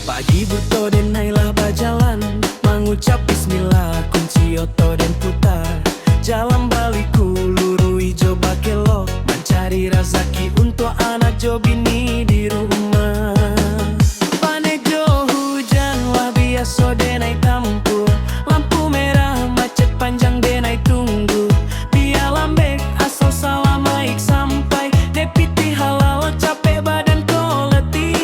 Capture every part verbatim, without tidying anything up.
Pagi buto denai lah bajalan, mangucap bismillah, kunci oto den putar. Jalan baliku luruih jo bakelok, mancari razaki untuak anak jo bini di rumah. Paneh jo hujan lah biaso denai tampuah, lampu merah macet panjang denai tunggu. Bia lambek asal salamaik sampai, dek pitih halal capek badan ko letih.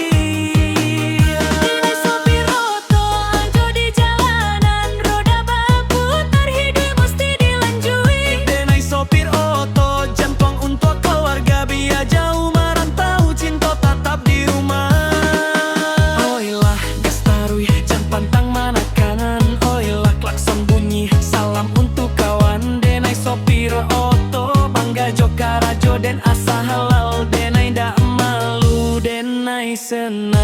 Denai sopir oto, anjo di jalanan, roda baputar, hiduik musti dilanjui. Denai sopir oto, jantuang untuak kaluarga, bia jauah marantau, cinto tatap di rumah. Oilah, gas taruih, jan pantang manakan. Oilah, klakson bunyi, salam untuak kawan. Denai sopir oto, bangga jo karajo den, asa halal denai ndak malu, denai senang.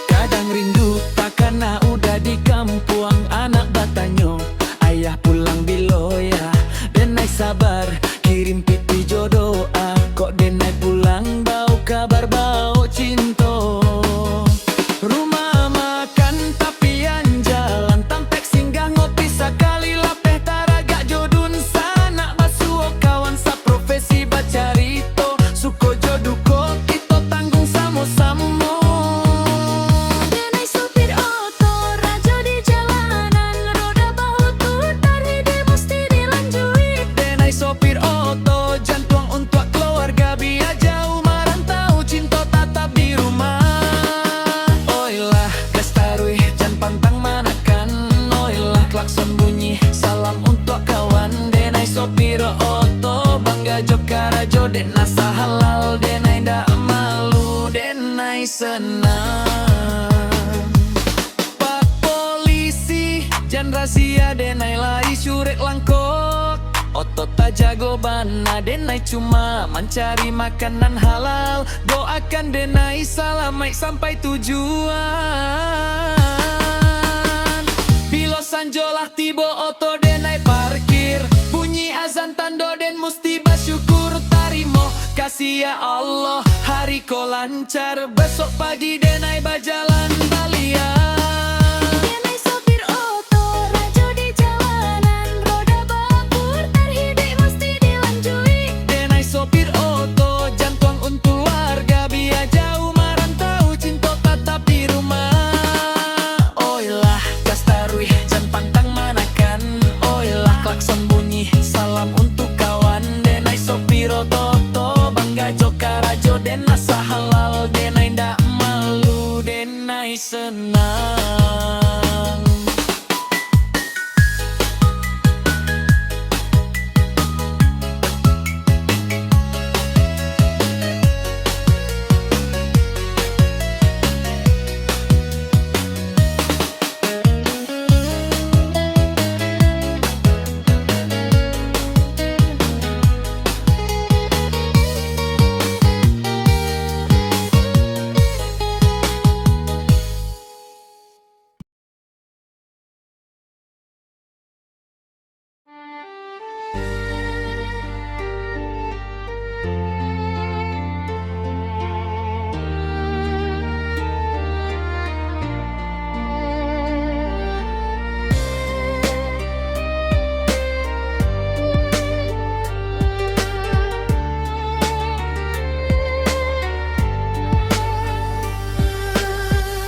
Kadang rindu takana udah di kampuang, anak batanyo, "Ayah pulang bilo ya?" Denai sabar, kirim pitih jo doa, kok denai pulang bao kabar, bao cinto. Rumah makan tapian jalan, tampek singgah ngopi sakali, lapeh taragak jo dunsanak, basuo kawan saprofesi bacarito, suko jo duko kito tanggung samo-samo. Denai sopir oto, rajo di jalanan, roda baputar, hiduik musti dilanjui. Denai sopir oto, jantuang untuak kaluarga, bia jauah marantau, cinto tatap di rumah. Oilah, gas taruih, jan pantang manakan. Oilah, klakson bunyi, salam untuak kawan. Denai sopir oto, bangga jo karajo den, asa halal denai ndak malu, denai senang. Pak polisi, jan razia denai lai surek langkok. Oto tajago bana denai, cuma mancari makanan halal. Doakan denai salamaik sampai tujuan. Bilo sanjo lah tibo, oto denai parkir. Bunyi azan tando den musti basyukur. Tarimo kasih ya Allah, hari ko lancar. Besok pagi denai bajalan baliak. Denai sopir oto, rajo di jalanan, roda baputar, hiduik musti dilanjui. Denai sopir oto, jantuang untuak kaluarga, bia jauah marantau, cinto tatap di rumah. Oilah, gas taruih, jan pantang manakan. Oilah, klakson bunyi, salam untuak kawan. Denai sopir oto, bangga jo karajo den, asa halal denai ndak malu, denai senang.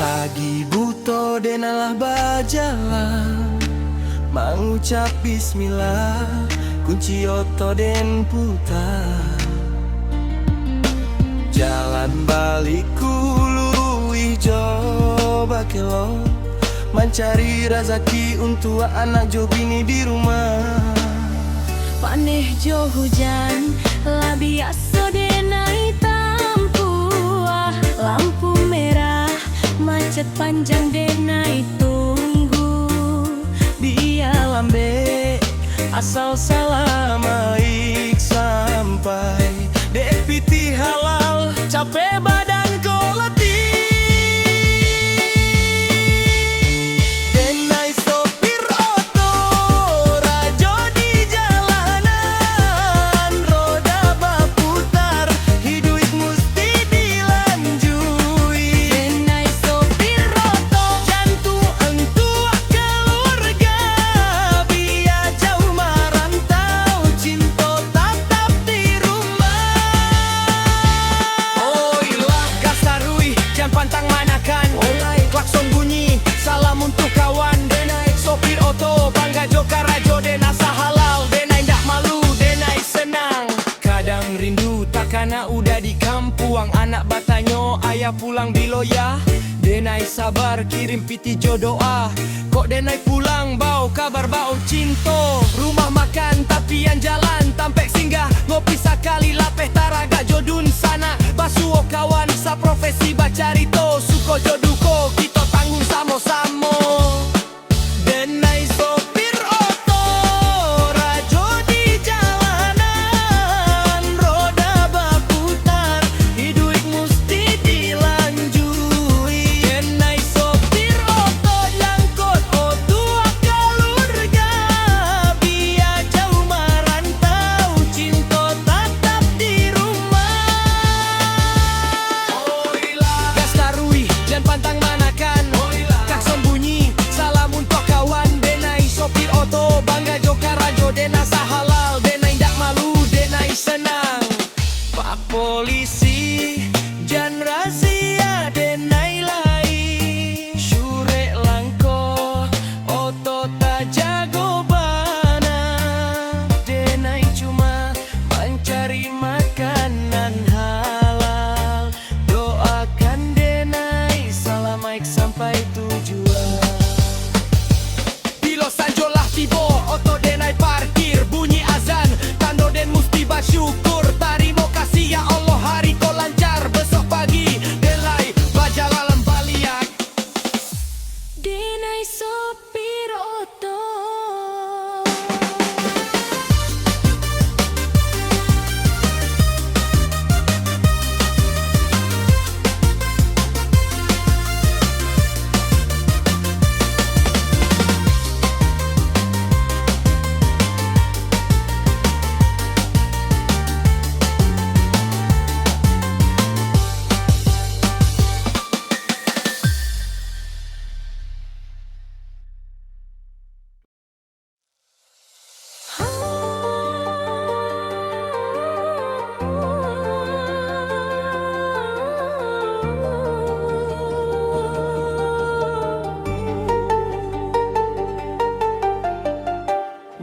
Pagi buto den alah bajalan, mangucap bismillah, kunci oto den putar. Jalan baliku luruih jo bakelok, Mancari razaki untuak anak jo bini di rumah. Paneh jo hujan, lah biaso denai tampuah. Lampu merah, macet panjang denai tunggu. Bia lambek, asal salamaik sampai. Dek pitih halal, capek badan ko letih. Denai sopir oto, rajo di jalanan, roda baputar, hiduik musti dilanjui. Denai sopir oto, jantuang tuak kaluarga, bia jauah marantau, cinto tatap di rumah. Oilah, gas taruih, jan pantang manakan. Klakson bunyi, salam untuak kawan. Denai sopir oto, bangga jo karajo den, asa halal. Denai ndak malu, denai senang. Kadang rindu takana uda di kampuang. Anak batanyo, ayah pulang bilo yah? Denai sabar, kirim pitih jo doa. Kok denai pulang, bao kabar, bao cinto. Rumah makan, tapian jalan, tampek singgah. Ngopi sakali, lapeh taragak jo dunsanak. Basuo kawan, saprofesi bacarito. Suko jo duko, kito tanggung samo-samo. Denai sopir oto, rajo di jalanan, roda baputar, hiduik musti dilanjui. Denai sopir oto, jangkot otuak kaluarga, bia jauah marantau, cinto tatap di rumah. Gas taruih, jan pantang manakan. Klakson bunyi, salam untuak kawan. Denai sopir oto, bangga jo karajo den, asa halal. Denai ndak malu, denai senang. Pak polisi, jan razia denai lai. Surek langkok, oto tajago bana. Denai cuma mancari makanan halal. Doakan denai salamaik sampai tujuan. Bilo sanjo lah tibo, oto denai parkir, bunyi azan, tando den musti basyukur. Tarimo kasih, ya Allah, hari ko lancar, besok pagi den lai bajalan baliak. Denai sopir oto.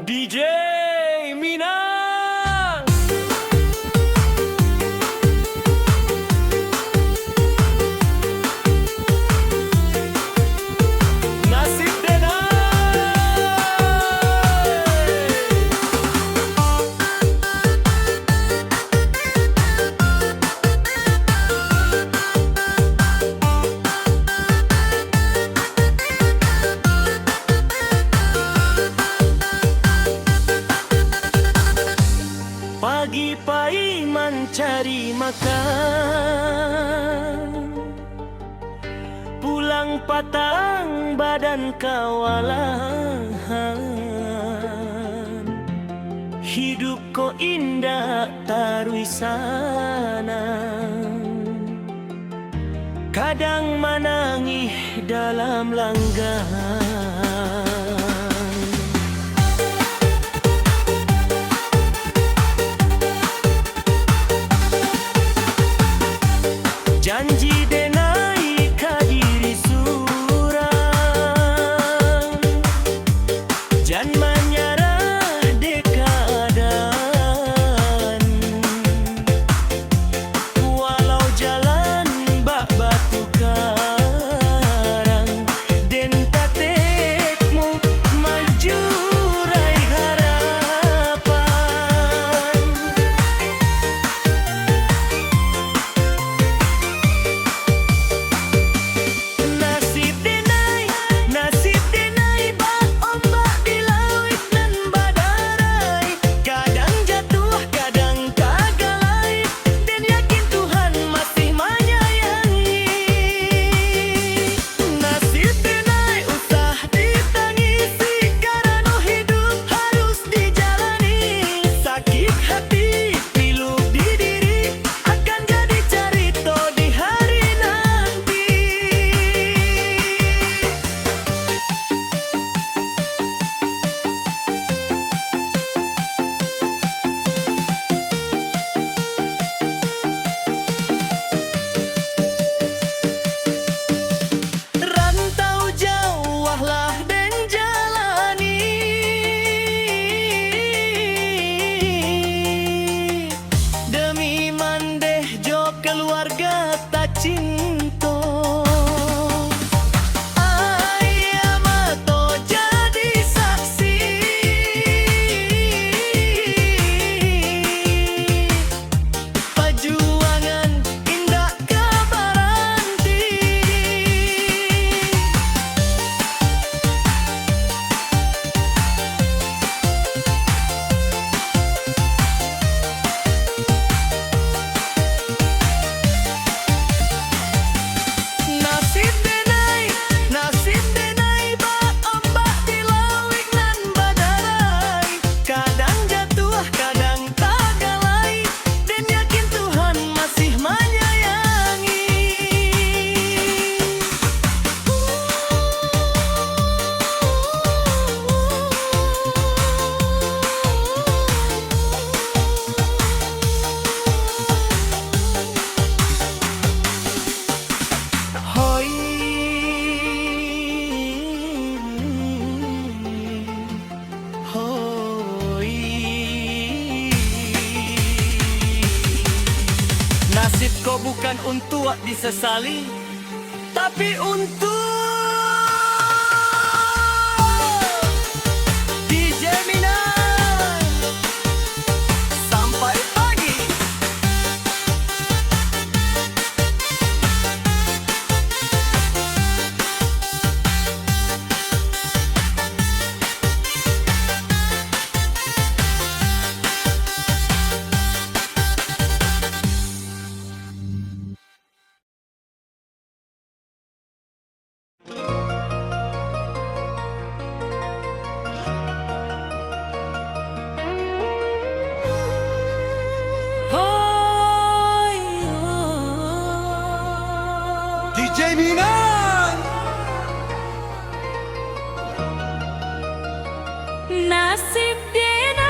D J Minang. Nasib denai. Pagi pai mancari makan, pulang patang badan kawalahan. Hidup ko indak taruih sanang, kadang manangih dalam langgang. Janji denai ka diri surang, jan manyarah dek kaadaan. Walau jalan bak batu karang, den tate Bukan untuak disesali, tapi untuak D J Mina. Sampai pagi. D J Mina. Nasib denai.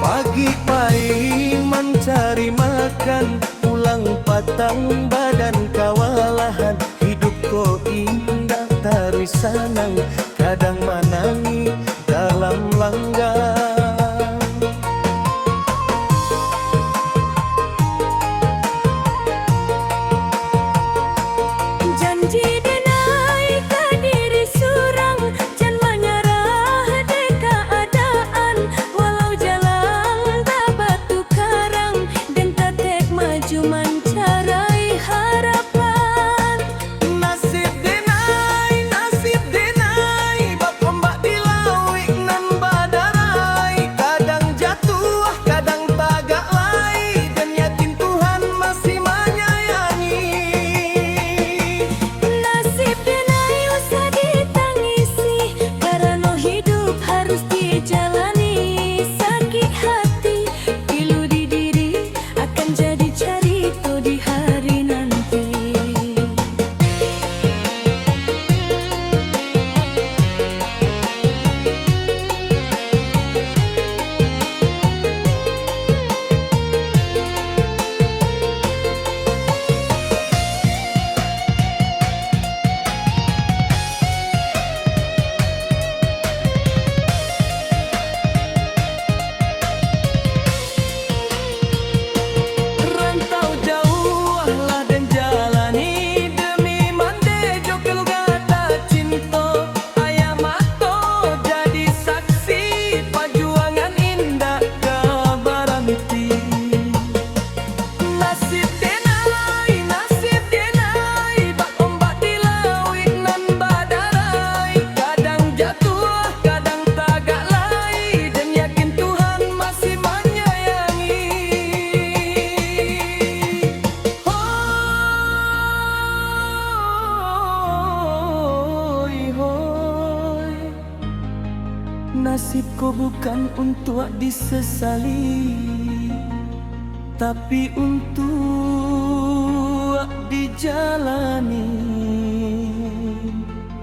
Pagi pai mancari makan, pulang patang badan kawalahan. Hidup ko indak taruih sanang, kadang manangih dalam langgang. Janji denai ka diri surang, jan manyarah dek kaadaan. Walau jalan tabatukarang, den tatek maju mancarai harapan. Nasib denai, nasib denai, bak ombak di lauik nan badarai. Kadang jatuah, kadang tagak lai, den yakin Tuhan masih manyayangi. Nasib denai usah ditangisi, karano hidup harus dijalani. Sakik hati, pilu di diri, akan jadi carito di hari nanti. Rantau jauah lah den jalani, demi mandeh jo keluarga tacinto. Aia mato jadi saksi, pajuangan indak ka baranti. Nasib denai, nasib denai, bak ombak di lauik nan badarai. Kadang jatuah, kadang tagak lai, den yakin Tuhan masih manyayangi. Hoi, hoi. Nasib ko bukan untuak disesali, tapi untuak dijalani.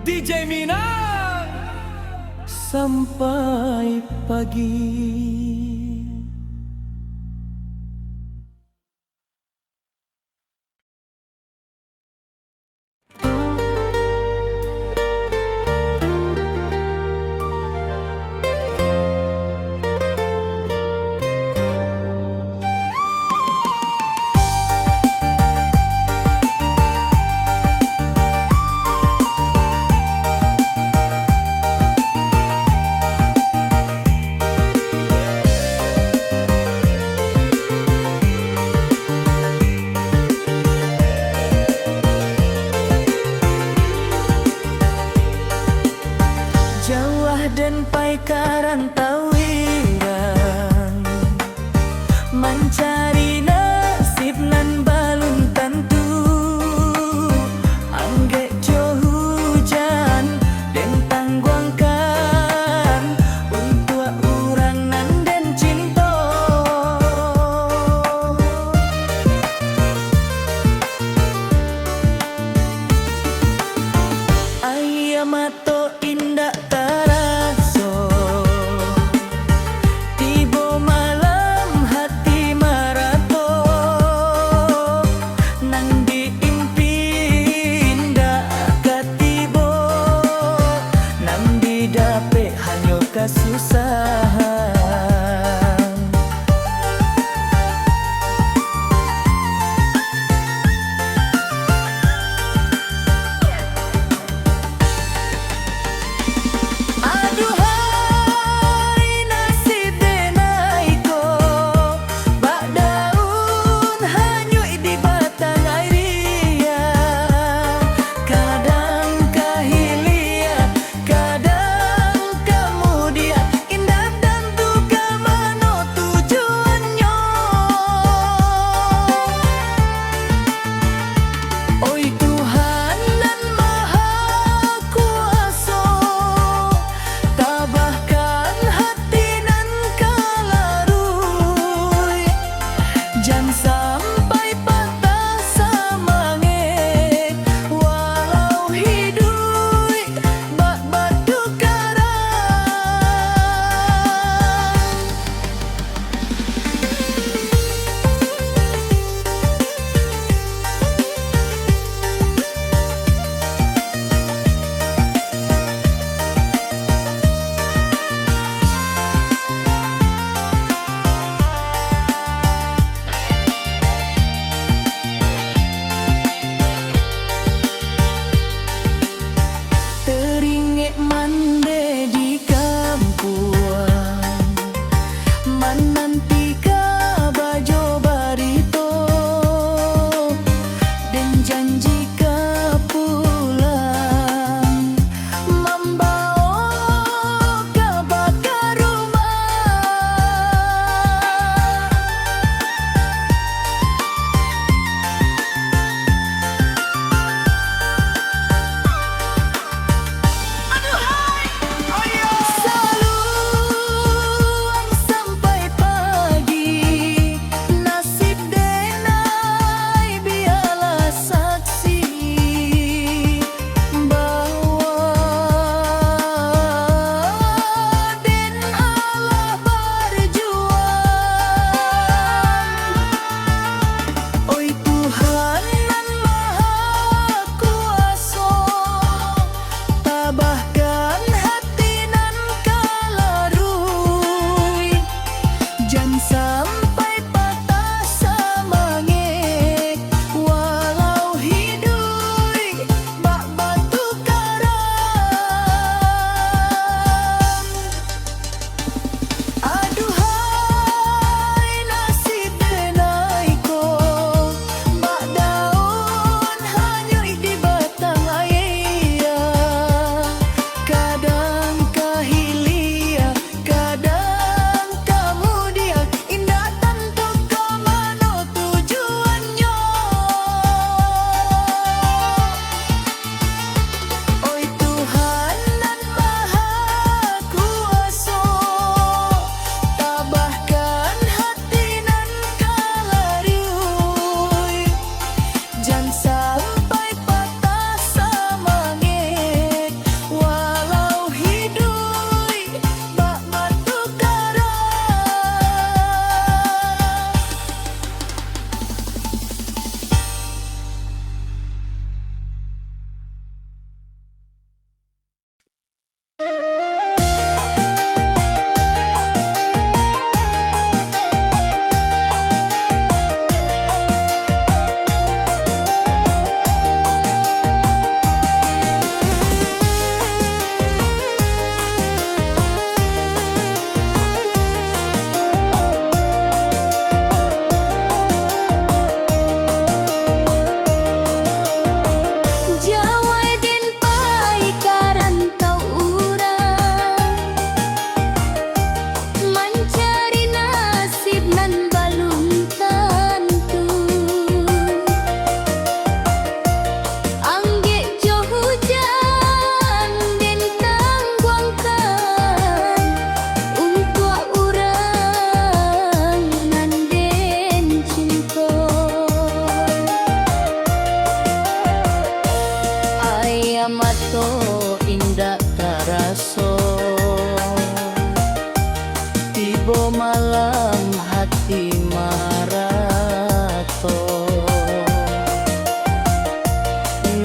D J Mina. Sampai pagi. Jauah den pai ka rantau irang, mancari nasib nan balun tantu. Anggek jo hujan den tangguangkan, untuak urang nan den cinto.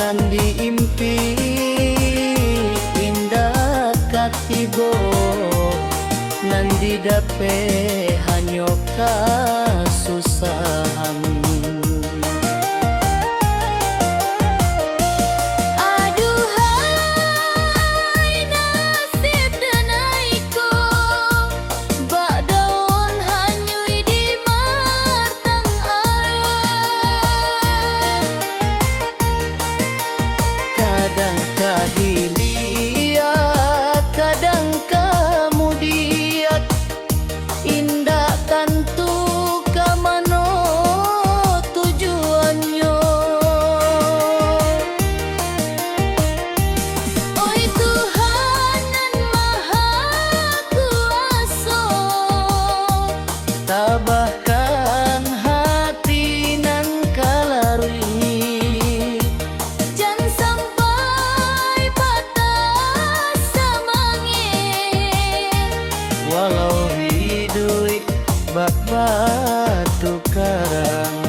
Nan diimpi indak ka tibo, nan didapek hanyo kasusahan. Aduhai nasib denai ko, bak daun hanyuik di batang aia. Kadang ka hilia, kadang ka mudiak, indak tantu ka mano tujuannyo. Oi Tuhan nan Maha Kuaso, tabahkan hati nan kalaruih, jan sampai patah samangek. Walau iduik bak batu karang.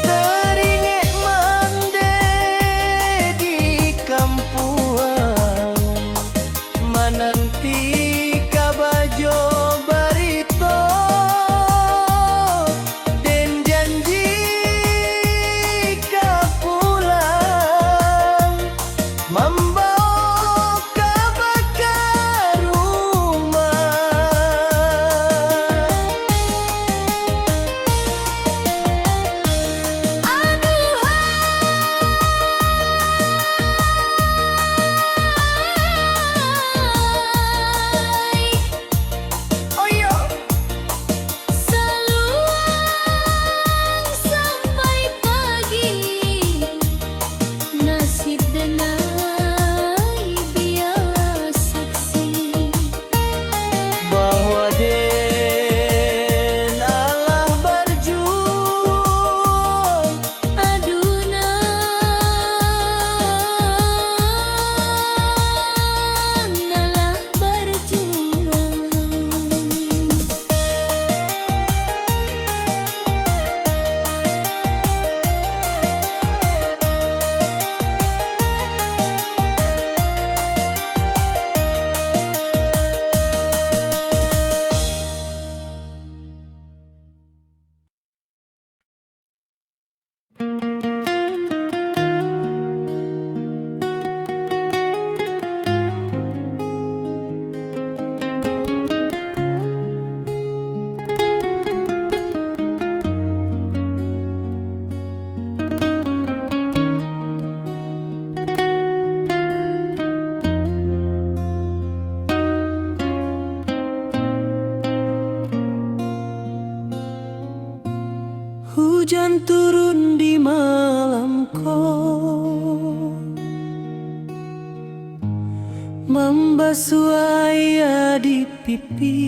Taringek mandeh di kampuang, mananti kaba jo barito, den janji ka pulang, mambawo kaba ka rumah. Aduhai. Oyo. Saluang sampai pagi, nasib denai bialah saksi. Bahwa den alah barjuang. Adunan alah barjuang. Hujan turun di malam ko, mambasuah aia di pipi.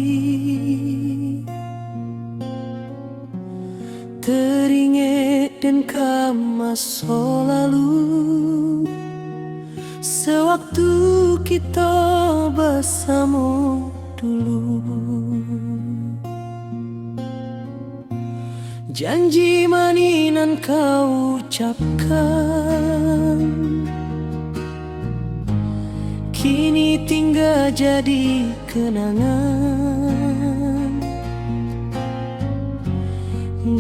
Taringek den ka maso lalu, sawaktu kito basamo dulu. Janji manih nan ka ucapkan, kini tingga jadi kenangan.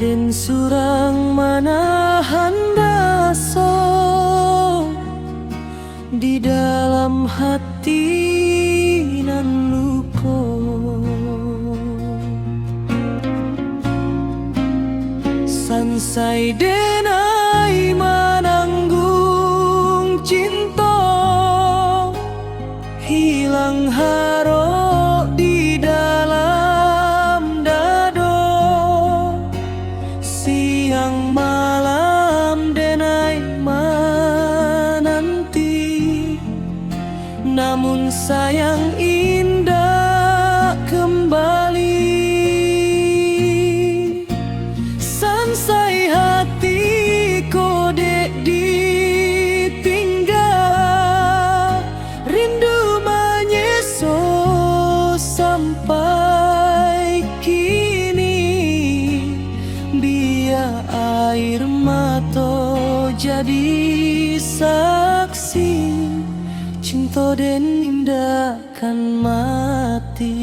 Den surang manahan raso di dalam hati nan luko. Sansai denai mananggung cinto, hilang harok di dalam dado. Siang malam denai mananti, Namun sayang indak kembali, sansai hati ko dek ditinggal, rindu manyeso sampai kini. Bia air mato jadi saksi, cinto den indak kan mati.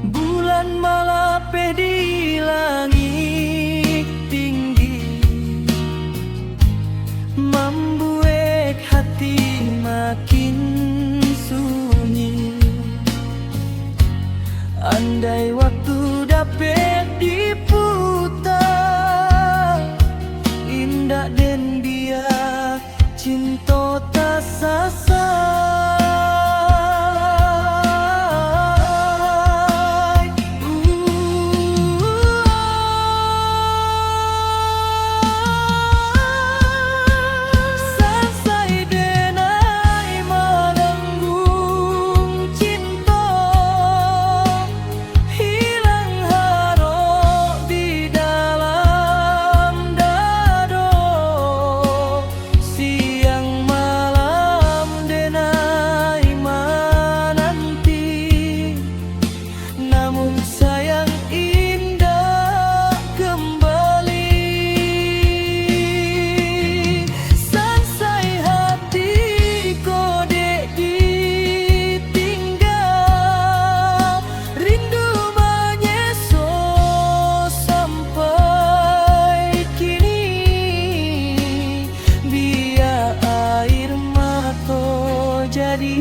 Bulan malapeh di langik tinggi, mambuek hati makin sunyi. Andai waktu dapek diputa, indak den bia cinto tasasai. Sansai den ai mananggung cinto, hilang harok di dalam dado. Siang malam den ai mananti, namun sayang indak kembali. Sansai hati ko dek ditinggal, rindu manyeso sampai kini. Bia air mato jadi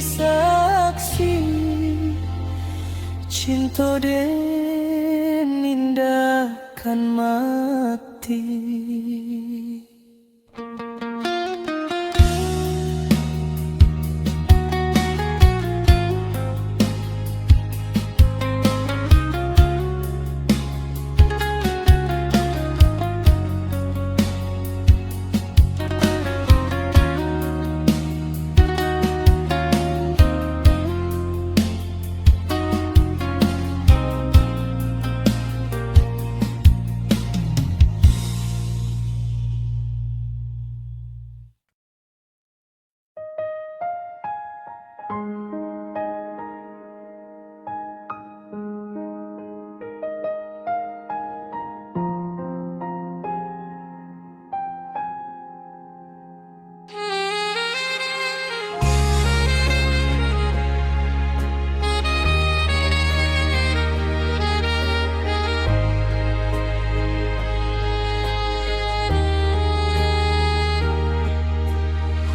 saksi, cinto den indak kan mati.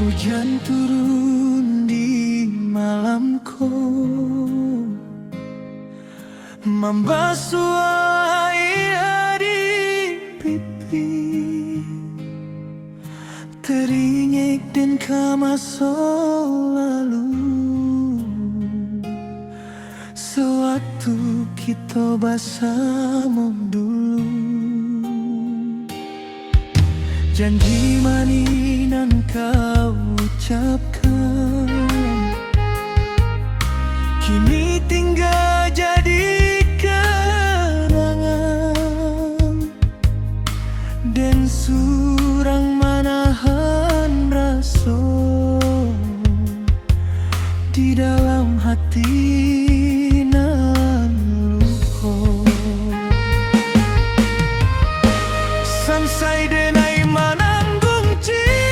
Hujan turun di malam ko, mambasuah aia di pipi. Taringek den ka maso lalu, sawaktu kito basamo dulu. Janji manih nan kau ucapkan, kini tingga jadi kanangan. Den surang manahan raso di dalam hati nan luko. Sansai den ai mananggung cinto,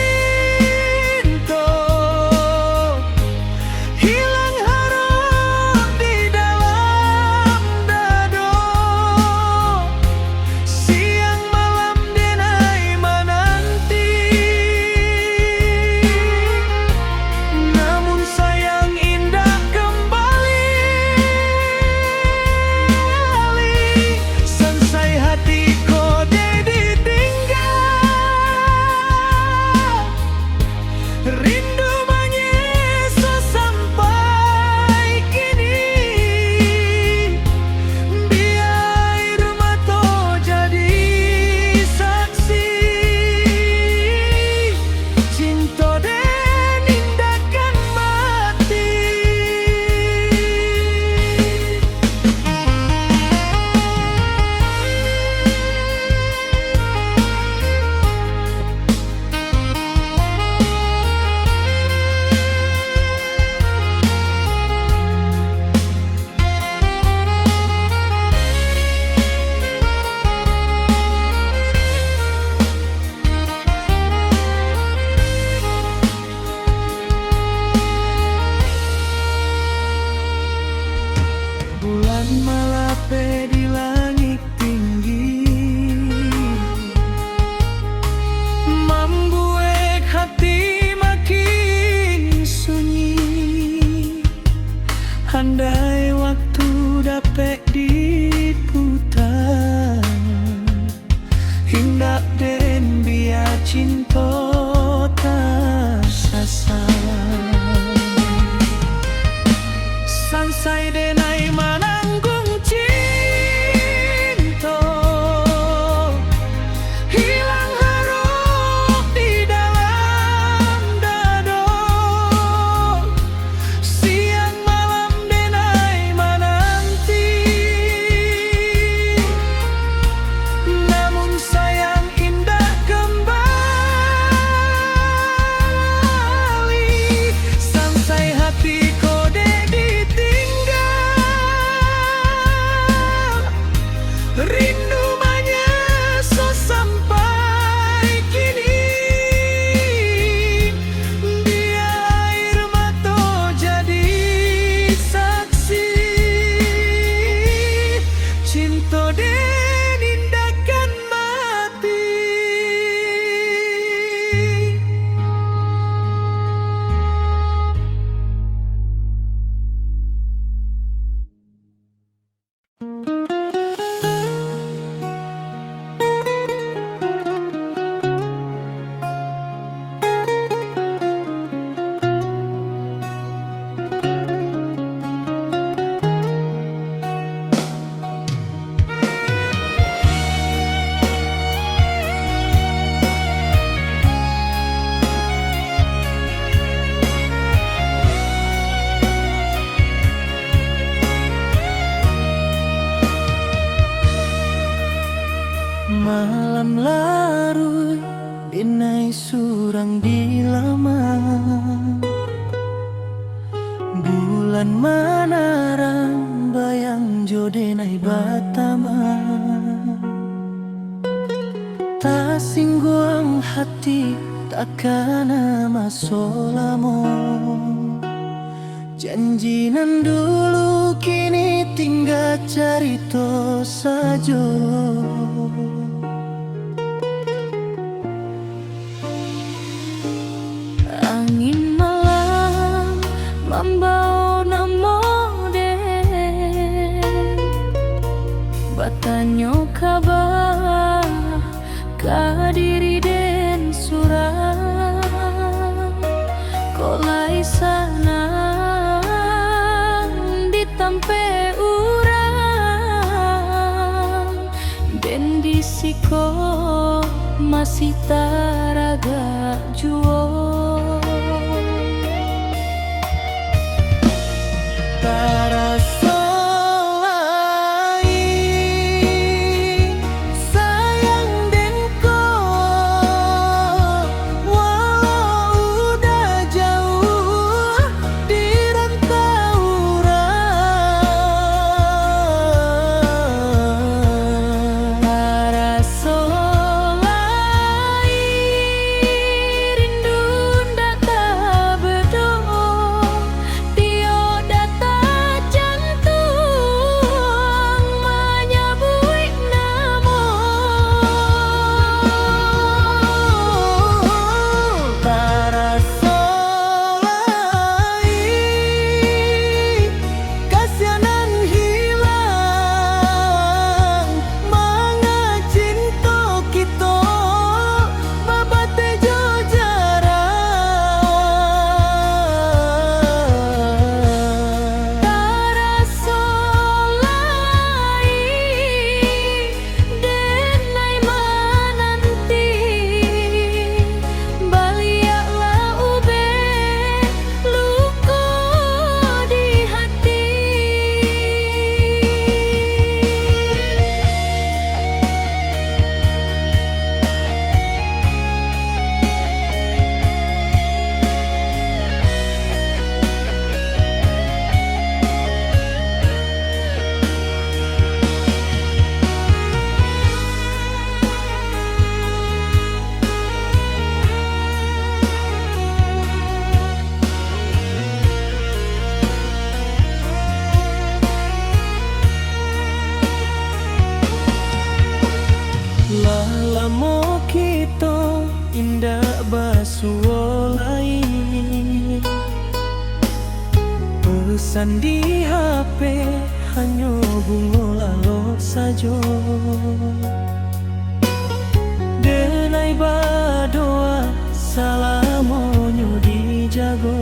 Nan manarang bayang jo denai batama. Tasingguang hati takana maso lamo. Janji nan dulu kini tingga carito sajo. Angin malam mambawo namo den, batanyo kaba ka diri den surang. Kok lai sanang di tampek urang, den di siko masih taragak juo. Taraso lai sayang den ko, walau udah jauah di rantau urang. Taraso lai rindu ndak tabedo, tiok datang jantuang manyabuik namo. Taraso lai kasianan hilang, manga cinto kito babateh jo jarak. Taraso lai denai mananti, baliaklah ubek luko di hati. Lah lamo kito indak basuo lai. Pesan di H P hanyo bungo lalok sajo. Denai badoa salamonyo dijago.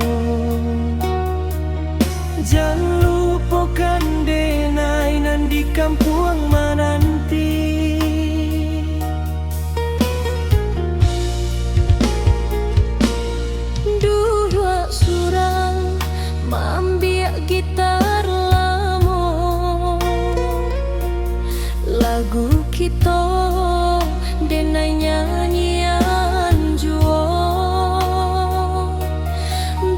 Jan lupokan denai nan di kampuang mananti. Duduak surang maambiak gitar lamo, lagu kito denai nyanyian juo.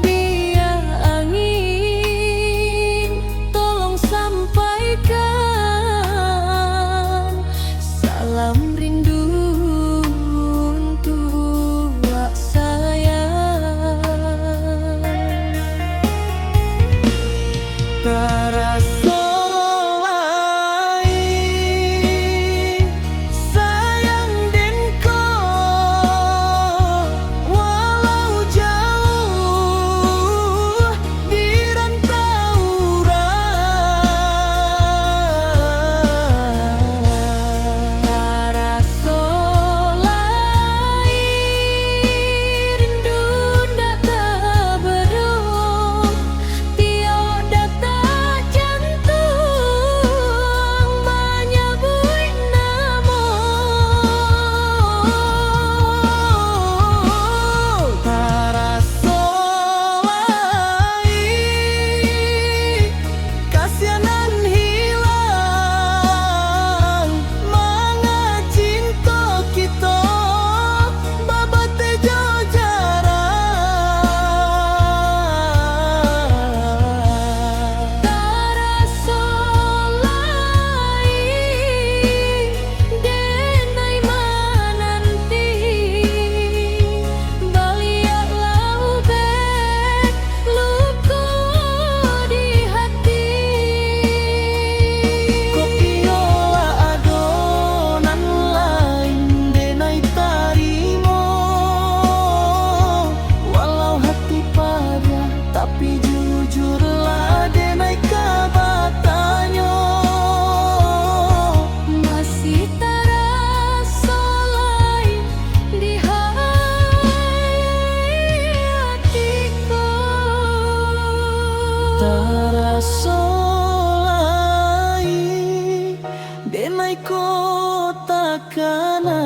Bia angin tolong sampaikan salam rindu untuak sayang. Taraso lai Solai, denai ko takana,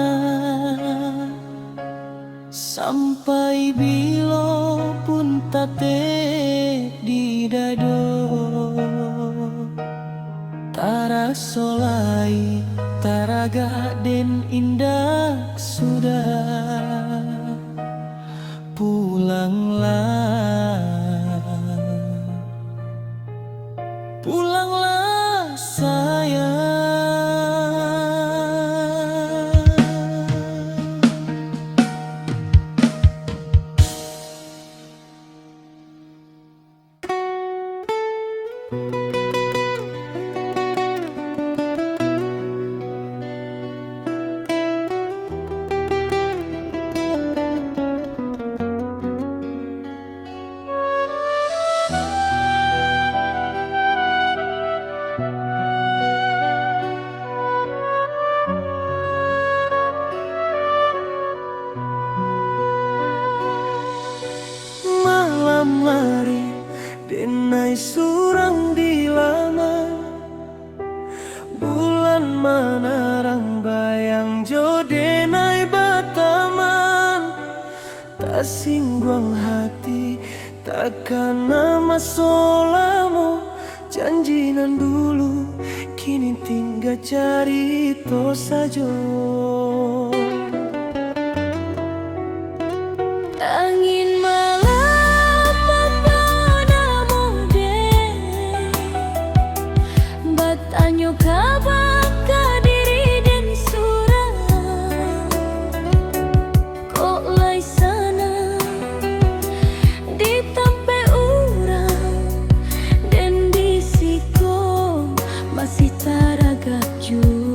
sampai bilo pun tatek di dado. Taraso lai, taragak den indak sudah. Pulanglah, pulanglah sayang. Malam ari, denai surang di laman. Bulan manarang bayang jo denai bataman. Tasingguang hati, takana maso lamo. Janji nan dulu, kini tingga carito sajo. Angin malam mambawa namo den, batanyo kaba ka diri den surang. Kok lai sanang di tampek urang, den di siko masih taragak juo.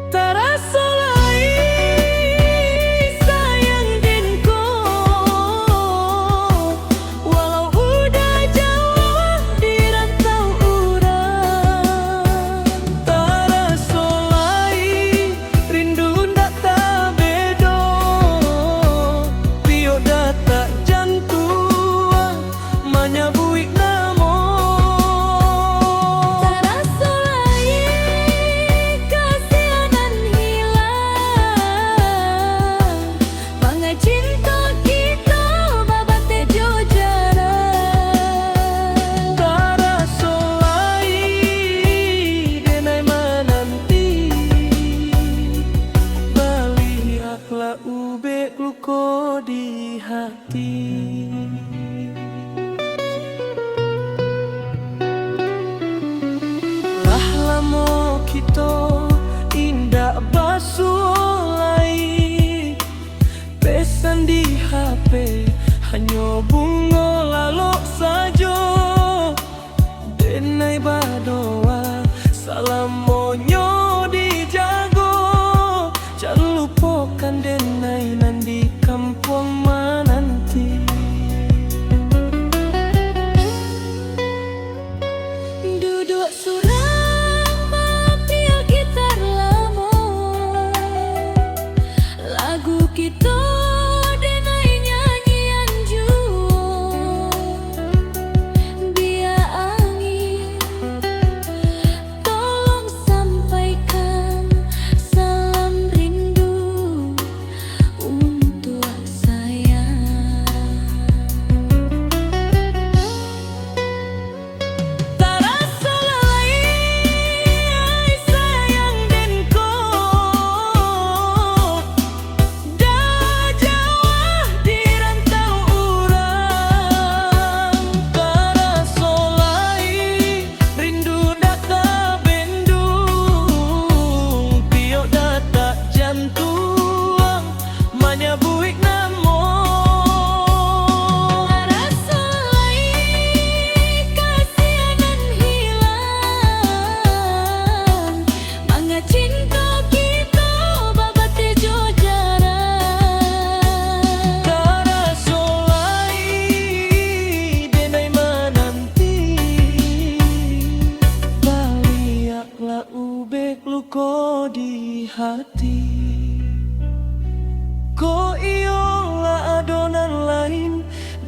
Taraso lai sayang den ko, walau udah jauah di rantau urang. Taraso lai rindu ndak tabedo, piok datak jantuang manyabuik namo. Taraso lai kasih nan hilang, pangacinto kito babateh jo jarak. Taraso lai denai mananti, baliak lah ubek luko di hati. Lah lamo kito indak basuo lai, pesan di H P hanyo bungo lalok sajo. Denai badoa salamonyo dijago, jan lupokan denai nan di kampuang mananti. Duduak surang bapiak gitar lamo, lagu kito denai nyanyian juo. Bia angin, tolong sampaikan salam rindu untuak sayang.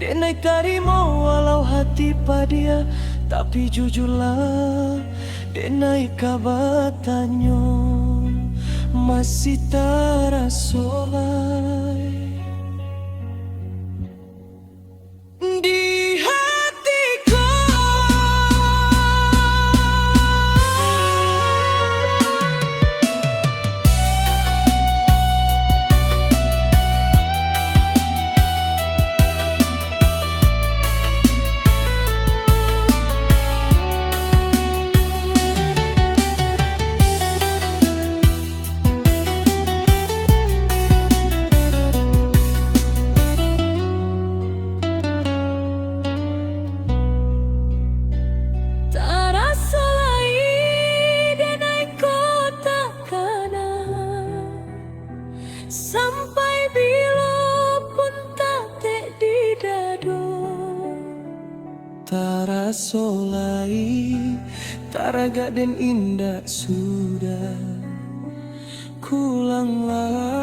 Denai tarimo walau hati padia, tapi jujurlah, denai ka batanyo, masih taraso lai di hati ko. Taraso lai denai ko takana, sampai bilo pun tatek di dado. Taraso lai, taragak den indak sudah, kulanglah.